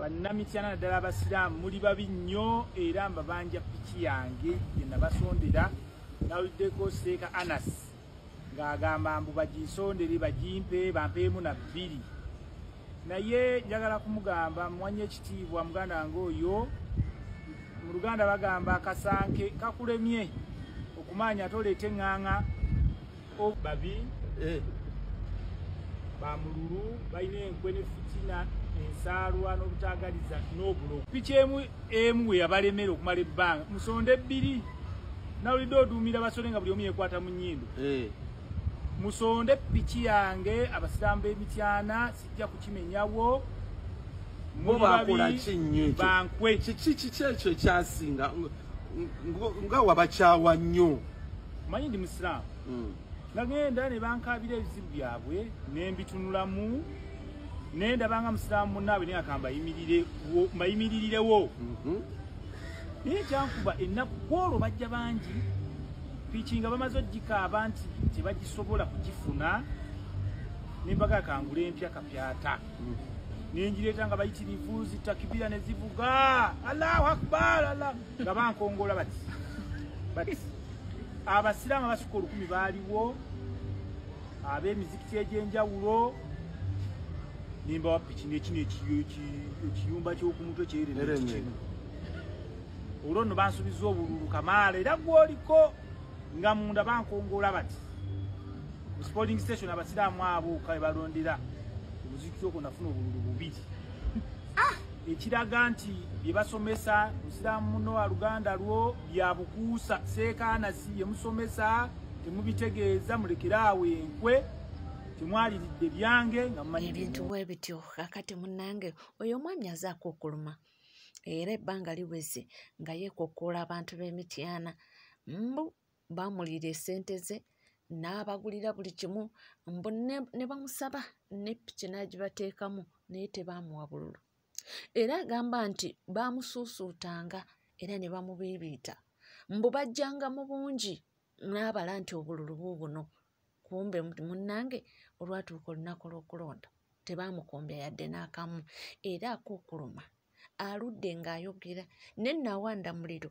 Bannamityana naddala abasiraamu muli babi nnyo, era mbabanja piki yange gye nabasondera. Nawuliddeko Seeka Anas ng'agamba mbu baginsondere, bagimpe, bampeemu na bbiri. Naye njagala kumugamba muwanye ekitiibwa muganda wange oyo. Mu Luganda bagamba akasanke kakulemye okumanya ate oleeta eŋŋaŋa. Babi bamululu balina enkwe ne fitina, ensaalwa n'obutaagaliza n'obulogo. Piki emu emu we yabalemera okumala ebbanga, musonde bbiri. Nawulidde oduumira basole nga buli omu yeekwata mu nnyindo. Musonde piki yange, abasiraamu b'Emityana, sijja kukimenyawo. Bo bakola ki nnyo ekyo? Bankwe. Kiki ekyo ekyasinga nga wabakyawa nnyo? Manyi ndi musiraamu. Nagenda ne bankabira ebizibu byabwe ne mbitunulamu, ne ndaba nga musiraamu munnaabwe, naye akamba mbayimirirewo. Naye kyankuba ennaku kwolwo bajja bangi, piki nga bamaze ogikaaba nti tebagisobola kugifuna, ne mbaga kangula empya kapyata. Nengireeta nga bayitirivu, zitakibira ne zivuga Allahu Akbar Allah, nga bankongola bati bati. Abasiraamu abasukka 1000 baaliwo, ab'emizikiti egy'enjawulo. Nimbawa piki nekino ekiyumba ky'okumutwe kyeremye kino. Olwo nno bansuubiza obululu kamaala, era gwoliko nga munda bankongola bati. Mu polling station abasiraamu abo kale balondera omuzikiti okwo, nafuna obululu bubiri. Ekiraga nti bye basomesa musiraamu muno wa Luganda lwo bya bukuusa. Seekaana si bye musomesa temubitegeeza, mulekeraawo enkwe, temwaliridde byange nga mumanyi. Ebintu bwe bityo. Kakati munnange, oyo omwami azaako okuluma, era ebbanga liweze nga yeekokkoola abantu b'Emityana mbu baamulira essente ze n'abagulira buli kimu, mbu ne bamusaba ne piki n'agibateekamu, naye tebaamuwa bululu. Era agamba nti baamusuusuutanga era ne bamubiibiita, mbu bajjanga mu bungi n'abala nti obululu buubuno. Kumbe munnange olwatuuka olunaku lw'okulonda tebaamukombya yadde n'akamu. Era akookuluma aludde ng'ayogera ne Nawanda Muliro,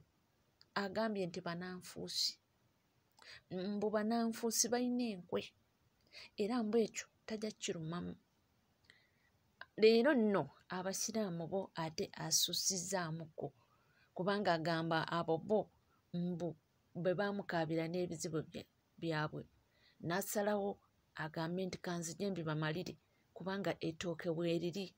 agambye nti bananfuusi, mbu bananfuusi balina enkwe, era mbu ekyo tajja kirumamu. Leero nno abasiraamu bo ate asussizzaamukko, kubanga agamba abo bo mbu bwe baamukaabira n'ebizibu byabwe, n'asalawo agambe nti kanzije mbibamalire, kubanga ettooke weeriri,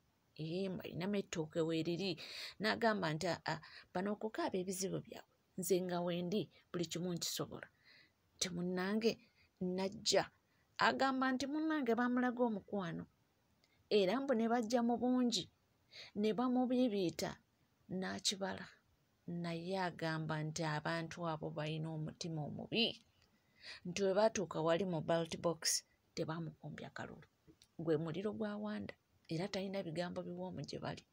mbalinamu ettooke weeriri. N'agamba nti aa, bano okukaaba ebizibu byabwe, nze nga wendi buli kimu nkisobola. Nti munnange najja agamba nti munnange baamulaga omukwano, era mbu ne bajja mu bungi ne bamubiibiita n'akibala. Naye agamba nti abantu abo balina omutima omubi, nti bwe baatuuka wali mu ballot box tebamukumbya kalulu. Gwe muliro gw'awanda, era talina bigambo biwoomu gye bali,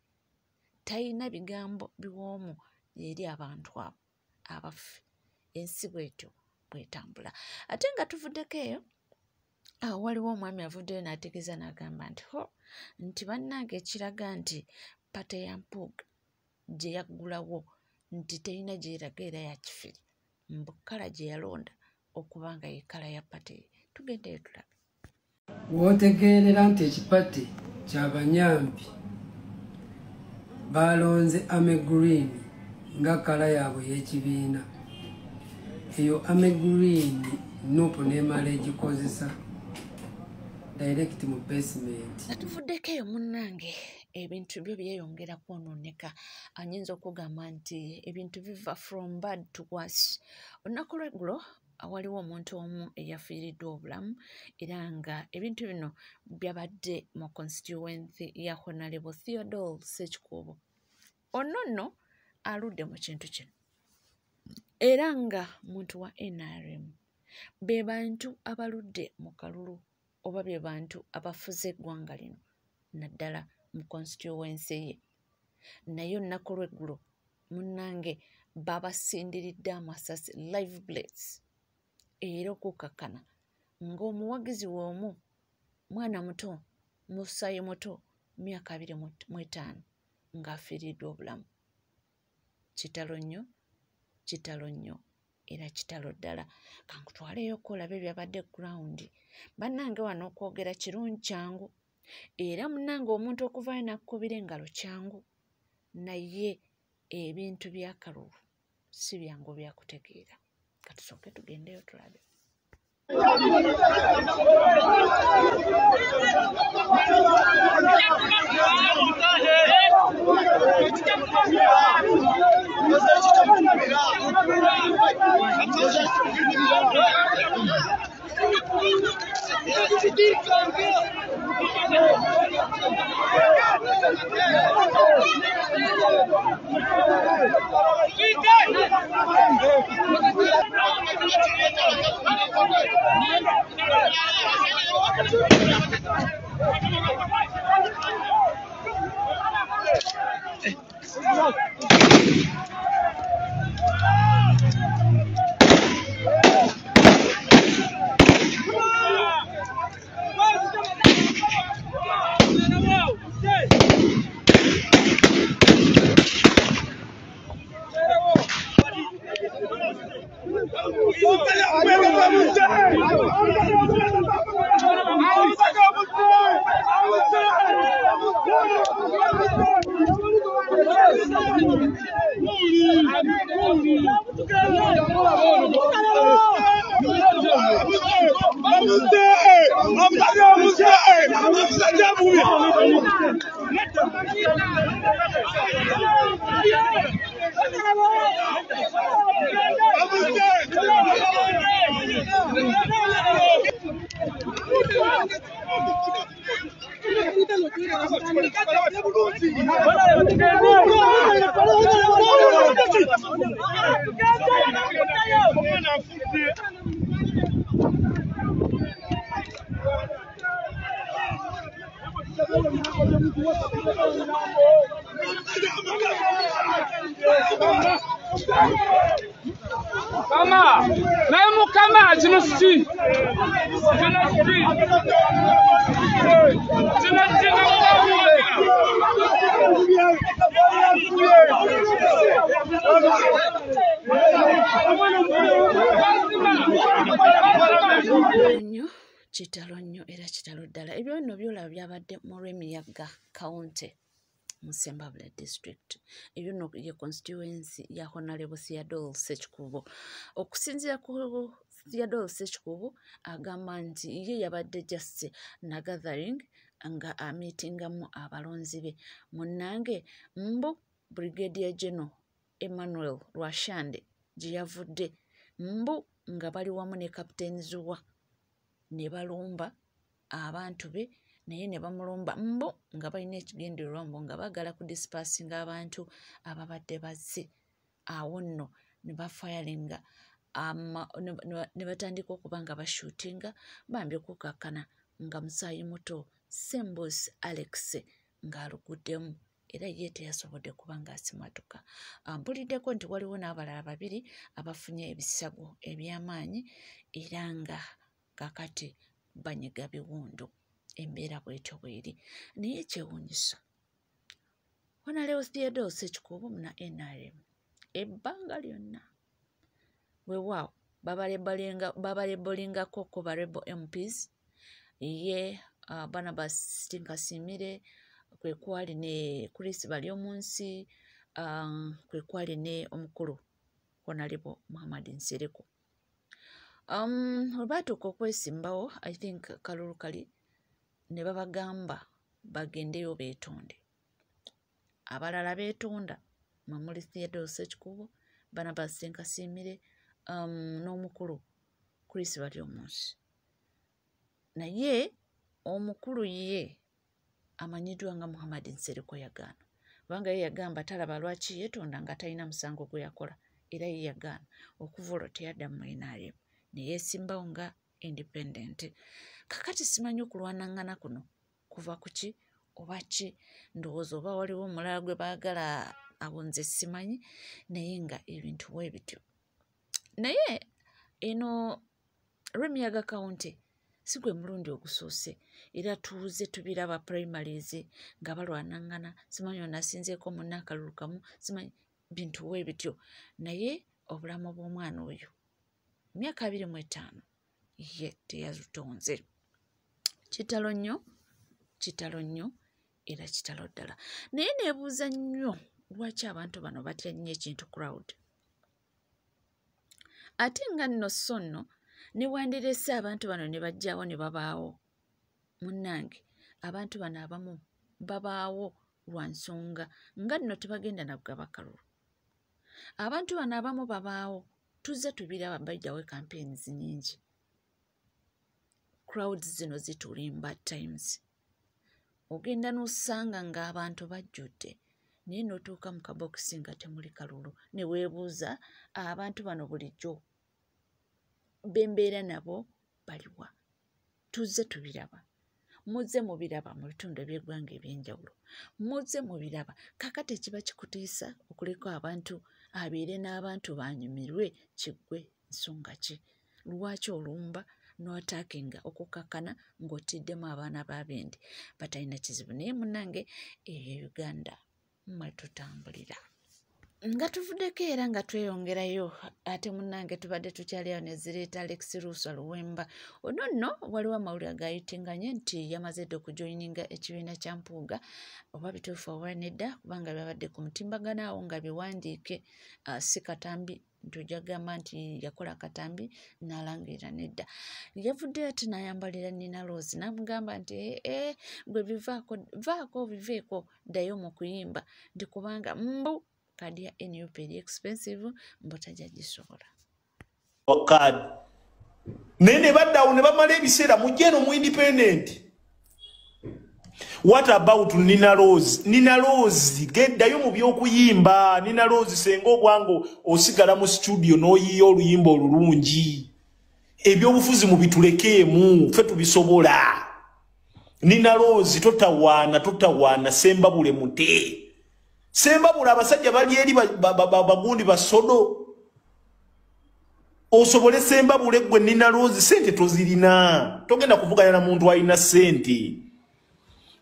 talina bigambo biwoomu eri abantu abo abaffe. Ensi bwetyo bwetambula. Ate nga tuvuddeko eyo, awo waliwo omwami avuddeyo n'ategeeza n'agamba nti ho, nti bannange ekiraga nti party ya Mpuuga gye yaggulawo nti terina gy'eraga era ya kifiri, mbu colour gye yalonda okuba nga ye colour ya party ye. Tugendeyo tulabe. W'otegeerera nti ekipate ky'abanyampi balonze army green nga colour yaabwe y'ekibiina. Eyo army green NUP n'emala egikozesa direct mu basement. Nga tuvuddeko eyo munnange, ebintu byo byeyongera kwonooneka. Anyinza okugamba nti ebintu biva from bad to worse. Olunaku lw'eggulo waliwo omuntu omu eyafiiriddwa obulamu, era nga ebintu bino byabadde mu constituency ya Honorable Theodore Ssekikubo. Ono nno aludde mu kintu kino, era nga muntu wa NRM. Be bantu abaludde mu kalulu, oba be bantu abafuze eggwanga lino naddala mu constituency ye. Naye olunaku lw'eggulo munnange babasindiridde amasasi, live bullets, era okukakkana ng'omuwagizi we omu mwana muto, musaayi muto, myaka 25. ng'afiiriddwa obulamu. Kitalo nnyo, kitalo nnyo, era kitalo ddala. Kankutwaleyo okolabe ebyabadde ground. Bannange wano okwogera kirungi kyangu, era munnange omuntu okuvaayo n'akkubira engalo kyangu, naye ebintu by'akalulu si byangu byakutegeera. Katusooke tugendeyo tulabe. Kama, naye mukama kino siki. Kino siki. Kino siki. Nnyo kitalo nnyo era kitalo ddala. Ebyo nno byolaba byabadde mu Lwemiyaga County mu Ssembabule District. Ebyo nno ye constituency ya Honorable Theodore Ssekikubo. Okusinziira ku Theodore Ssekikubo agamba nti ye yabadde just na gathering nga amitingamu abalonzi be. Munnange mbu Brigadier General Emmanuel Rwashande gye yavudde mbu nga bali wamu ne Captain Zuwa ne balumba abantu be, naye ne bamulumba mbu nga balina ekigendererwa mbu nga baagala ku dispersinga abantu ababadde bazze. Awo nno ne bafayalinga ne batandika okuba nga bashootinga bambi okukakkana nga musaayi muto Sembos Alex ng'aluguddemu era ye teyasobodde kuba ng'asimatuka. Mpuliddeko nti waliwo n'abalala babiri abafunye ebisago eby'amaanyi era nga kakati banyiga biwundu. Embeera bw'etyo bw'eri. Naye kyewuunyisa, Honorable Theodore Ssekikubo muna NRM ebbanga lyonna weewaawo babaleboolingako ko ba rebel MPs ye Barnabas Tinkasimire kwe kwali ne Chris Baryomunsi, kwe kwali ne omukulu Honorable Muhammad Nsereko. Olwatuuka okwesimbawo, I think kalulu kali ne babagamba bagendeyo beetonde. Abalala beetonda mwe muli Theodore Ssekikubo, Barnabas Tinkasimire, n'omukulu Chris Baryomunsi. Naye omukulu ye amanyiddwa nga Muhammad Nsereko yagaana, kubanga ye yagamba talaba lwaki yeetonda nga talina musango gwe yakola, era ye yagaana. Okuva olwo teyadda mu NRM ne yeesimbawo nga independent. Kakati simanyi okulwanangana kuno kuva ku ki oba ki, ndowooza oba waliwo omulala gwe baagala, abo nze simanyi, naye nga ebintu bwe bityo. Naye eno Lwemiyaga County Si gwe mulundi ogusoose, era tuuze tubiraba primaries nga balwanangana, simanyi ono asinzeeko munne akalulu kamu, simanyi bintu we bityo. Naye obulamu bw'omwana oyo emyaka 25 ye teyazutonze. Kitalo nnyo, kitalo nnyo, era kitalo ddala. Naye neebuuza nnyo lwaki abantu bano batya nnyo ekintu crowd. Ate nga nno so nno ne wandirese abantu bano ne bajjawo ne babaawo. Munnange, abantu bano abamu babaawo lwa nsonga nga nno tebagenda na kugaba kalulu. Abantu bano abamu babaawo, tuzze tubiraba bajjawo campaigns nnyingi. Crowds zino zitulimba times. Ogenda n'osanga ng'abantu bajjudde, naye n'otuuka mu kabokisi nga temuli kalulu, ne weebuuza abantu bano bulijjo bembeera nabo baliwa. Tuzze tubiraba, muzze mubiraba mu bitundu eby'eggwanga eby'enjawulo, muzze mubiraba. Kaakati ekiba kikutiisa okuleka abantu abeere n'abantu banyumirwe kiggwe nsonga ki? Lwaki olumba n'otaakinga okukakkana ng'otiddemu abaana b'abendi batalina kizibu? Naye munnange, eyo Uganda mmwe tutambulira. Nga tuvuddeko era nga tweyongerayo, ate munnange tubadde tukyali awo ne zireeta Alex Luswa Luwemba. Ono nno waliwo amawulire agayitinganye nti yamaze dda okujoyininga ekibiina kya Mpuuga, oba bituufu oba nedda, kubanga byabadde ku mutimbagano awo nga biwandiike, si katambi nti ojja kugamba nti yakola katambi n'alangirira nedda. Yavuddeyo ate n'ayambalira Nina Rose n'amugamba nti gwe bivaako, vaako biveeko, ddayo mu kuyimba, nti kubanga mbu kadi ya NUP eri expensive, mbu tajja gisobola. Kadi naye ne baddawo ne bamala ebiseera mujje eno mu independent. What about Nina Rose? Nina Rose geddayo mu by'okuyimba. Nina Rose senga obwango osigala mu studio n'oyiya oluyimba olulungi. Ebyobufuzi mubitulekeemu, ffe tubisobola. Nina Rose totawaana, totawaana, Sembabule mute. Sembabule abasajja bali eri bagundi basodo. Osobole Sembabule gwe Nina Rose sente tozirina. Togenda kuvuganya na muntu alina sente.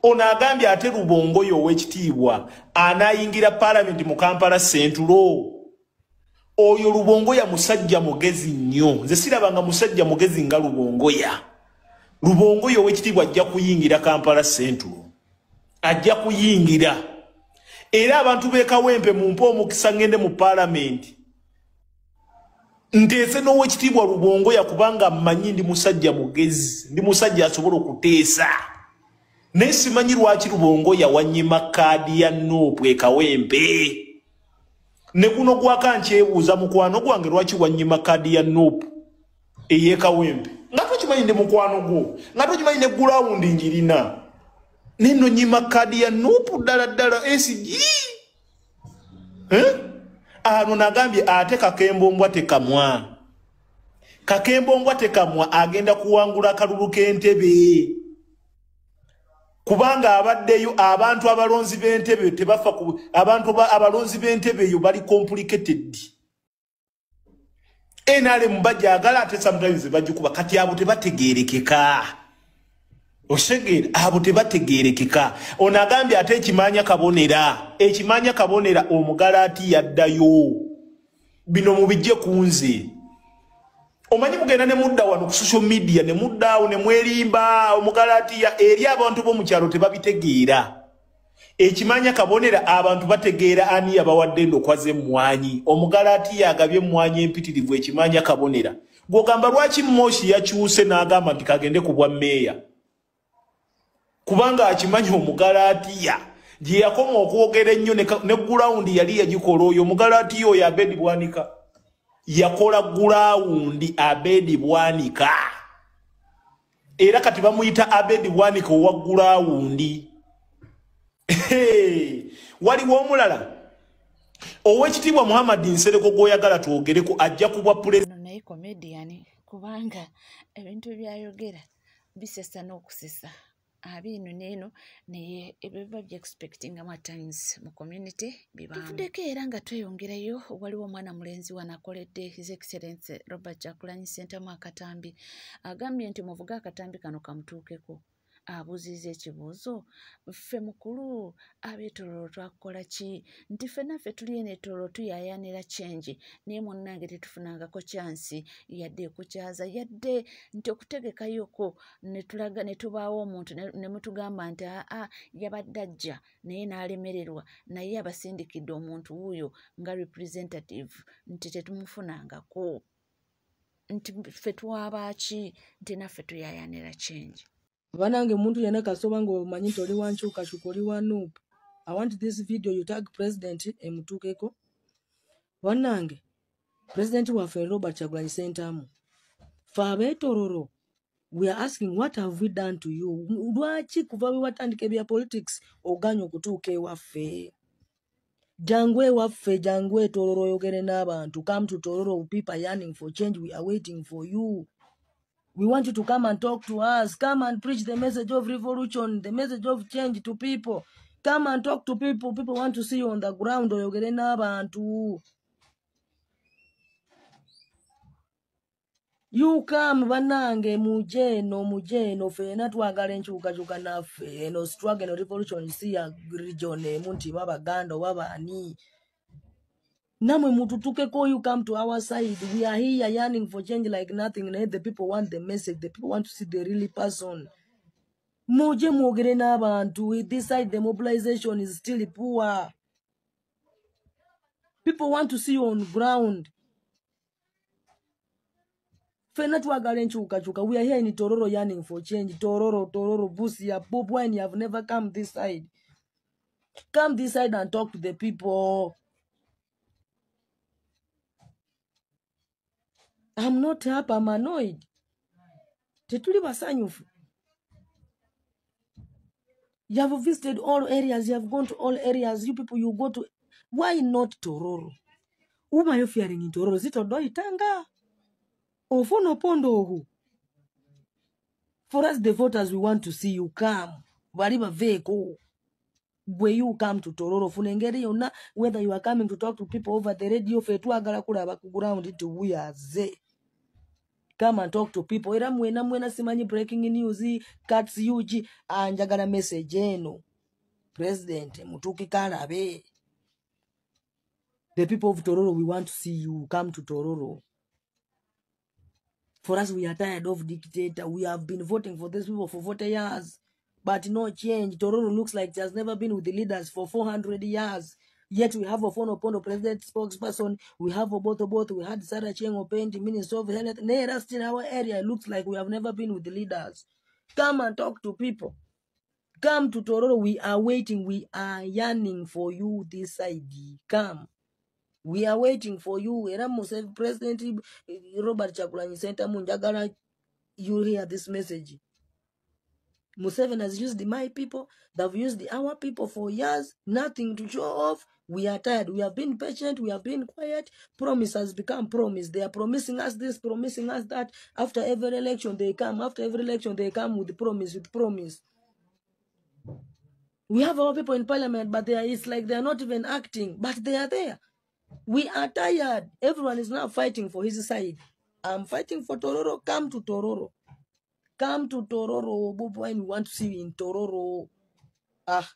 Ono agambye ate Rubongoya ow'ekitiibwa anaayingira paalamenti mu Kampala Central. Oyo Rubongoya musajja mugezi nnyo. Nze sirabanga musajja mugezi nga Rubongoya. Rubongoya ow'ekitiibwa ajja kuyingira Kampala Central. Ajja kuyingira. Era abantu b'e Kawempe mumpe omukisa ngende mu paalamenti. Nteese n'owekitiibwa Rubongoya kubanga mmanyi ndi musajja mugezi, ndi musajja asobola okuteesa. Naye simanyi lwaki Rubongoya wanyima kaadi ya NUP e Kawempe. Ne guno gwaka nkyebuuza mukwano gwange lwaki wanyima kaadi ya NUP ey'e Kawempe. Nga tokimanyi ndi mukwano gwo, nga tokimanyi ne gulawundi njirina. Neno nyima kaadi ya NUP ddala ddala SG. Ano nagambye ate Kakembo mbwa tekamwa. Kakembo mbwa tekamwa agenda kuwangula akalulu k'Entebbe. Kubanga abaddeyo abantu abalonzi b'Entebbe tebafa ku abantu abalonzi b'Entebbe eyo bali complicated. NRM bajagala ate sometimes bajikuba kati abo tebategeerekeka. Osegeera abo tebategeerekeka. Ono agambye ate ekimanya kabonera, ekimanya kabonera omugalaati yaddayo. Bino mubijje ku nze. Omanyi mugenda ne mudda wano ku social media ne mudda awo ne mwerimba omugalaati ya eri abantu b'omu kyalo tebabitegeera. Ekimanya kabonera abantu bategeera ani yabawadde endokwa z'emmwanyi. Omugalaati yagabye emmwanyi empitirivu ekimanya kabonera. Gw'ogamba lwaki Moshi yakyuse n'agamba nti kagende ku bwa mmeeya? Kubanga akimanyi omugalaatiya gye yakoma okwogera ennyo ne gulawundi yali yagikola oyo omugalaatiya oyo Abedi Bwanika. Yakola gulawundi Abedi Bwanika. Era kati bamuyita Abedi Bwanika owa gulawundi. Waliwo omulala owekitiibwa Muhammad Nsereko gw'oyagala twogereko ajja kubwa pulezidenti. Naye comedian kubanga ebintu byayogera bisesa n'okusesa. Abeeno n'eno naye ebyo biba byexpectingamu at times mu community bibaamu. Tuvuddeko era nga tweyongerayo, waliwo omwana mulenzi wano akoledde His Excellency Robert Kyagulanyi Ssentamu akatambi. Agambye nti muvuge akatambi kano kamutuukeko. Abuuziza ekibuuzo, ffe mukulu ab'e Tororo twakukola ki? Nti ffenna ffe tuli eno e Tororo tuyaayaanira change, naye munnange tetufunangako chance yadde ekukyaza, yadde nti okutegekayoko ne tulaga ne tubaawo omuntu ne mutugamba nti aa yabadde ajja naye n'alemererwa, naye abasindikidde omuntu wuuyo nga representative, nti tetumufunangako, nti ffe twabaaki, nti naffe tuyaayaanira change. Banange muntu yenna kasoba ng'omanyi nti oli wa nkyukakyuka, oli wa NUP, I want this video you tag president emutuukeko. Bannange president waffe Robert Kyagulanyi Ssentamu, ffe ab'e Tororo we are asking, what have we done to you? Lwaki kuva bwe watandika ebya politics oganye okutuuka ewaffe? Jangu ewaffe, jangu e Tororo oyogere n'abantu. Come to Tororo. People are yearning for change. We are waiting for you. We want you to come and talk to us. Come and preach the message of revolution, the message of change to people. Come and talk to people. People want to see you on the ground. Oyogere n'abantu. You come, bannange, muje eno, muje eno. Ffenna twagala enkyukakyuka naffe. Eno struggle, eno revolution si ya region emu nti oba Baganda oba baani. Namwe mututukeko. You come to our side. We are here yearning for change like nothing. Naye the people want the message. The people want to see the real person. Muje mwogere n'abantu. With this side, the mobilization is still poor. People want to see you on ground. Ffenna twagala enkyukakyuka. We are here in Tororo yearning for change. Tororo, Tororo, Busia, Bobi Wine, you have never come this side. Come this side and talk to the people. I'm not happy, I'm annoyed. Tetuli basanyufu. You have visited all areas, you have gone to all areas. You people, you go to... Why not Tororo? Whom are you fearing in Tororo? Is it Odoi Tanga? Ofono Pondo who? For us, the voters, we want to see you come. Bali baveeko. Bwe you come to Tororo, funa engeri yonna, whether you are coming to talk to people over the radio, ffe twagala kulaba ku ground nti wuyaze. Come and talk to people. Era mwena mwena simanyi breaking news, Cats UG, anjagala message eno. President, mutuuke kalabe. The people of Tororo, we want to see you come to Tororo. For us, we are tired of dictator. We have been voting for these people for 40 years, but no change. Tororo looks like it has never been with the leaders for 400 years. Yet we have Ofono Opondo, president spokesperson. We have Oboth Oboth. We had Sarah Achieng Opendi, Minister of Health. Naye still our area, it looks like we have never been with the leaders. Come and talk to people. Come to Tororo. We are waiting. We are yearning for you this side. Come. We are waiting for you. Era Museveni, President Robert Kyagulanyi Ssentamu, njagala you hear this message. Museveni has used my people. They've used our people for years. Nothing to show off. We are tired. We have been patient. We have been quiet. Promise has become promise. They are promising us this, promising us that. After every election, they come. After every election, they come with promise, with promise. We have our people in parliament, but it's like they are not even acting, but they are there. We are tired. Everyone is now fighting for his side. I'm fighting for Tororo. Come to Tororo. Come to Tororo. Bobi Wine, we want to see you in Tororo. Ah,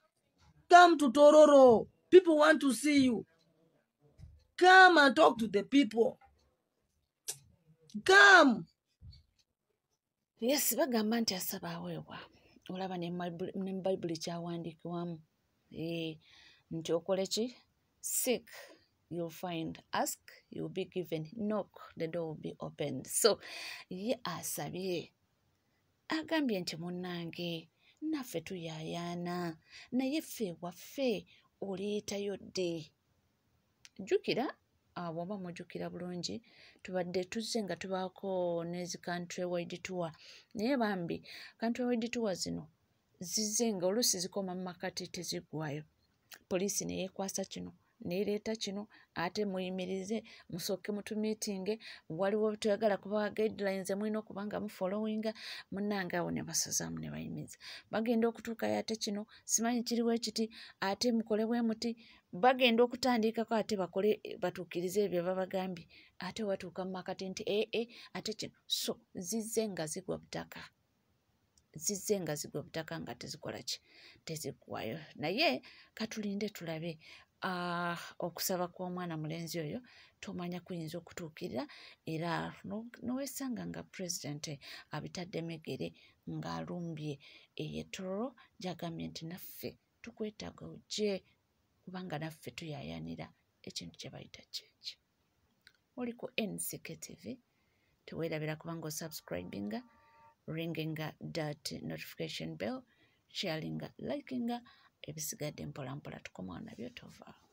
come to Tororo. People want to see you. Come and talk to the people. Come. Yes, bagamba nti asaba aweebwa. Olaba ne mu Bayibuli kyawandiikibwamu nti okole ki? Seek, you'll find. Ask, you'll be given. Knock, the door will be opened. So, ye asabye. Agambye nti munnange naffe tuyaayaana naye ffe waffe oleetayo ddi? Jjukira bw'oba mujjukira bulungi tubadde tuzze nga tubaako n'ezi country wide tour, naye bambi country wide tour zino zizze nga oluusi zikoma mu makati teziggwayo. Poliisi ne yeekwasa kino Neereeta kino ate muyimirize, musooke mutumiitinge, waliwo tuyagala kubawa guidelines mulina okuba nga mufollowinga. Munnange awo ne basazaamu ne bayimiriza. Bagenda okutuukayo ate kino simanyi kiriwo ekiti, ate mukole bwe muti. Bagenda okutandikako ate bakole batuukirize ebyo babagambye, ate watuuka mu makati nti ee ate kino. So zizze nga zigwa butaka, zizze nga zigwa butaka nga tezikola ki, teziggwayo. Naye katulinde tulabe okusaba kw'omwana mulenzi oyo, tomanya kuyinza okutuukirira era nowesanga nga pulezidenti abitaddemu eggere ng'alumbye ey'e Tororo, gy'agambye nti naffe tukwetaaga ojje kubanga naffe tuyaayaanira ekintu kye bayita change. Oli ku NCK TV, teweerabira kubanga osubscribinga, ringinga that notification bell, sharinga, likinga, ebisigadde mpola mpola tukomawo nabyo, tovaawo.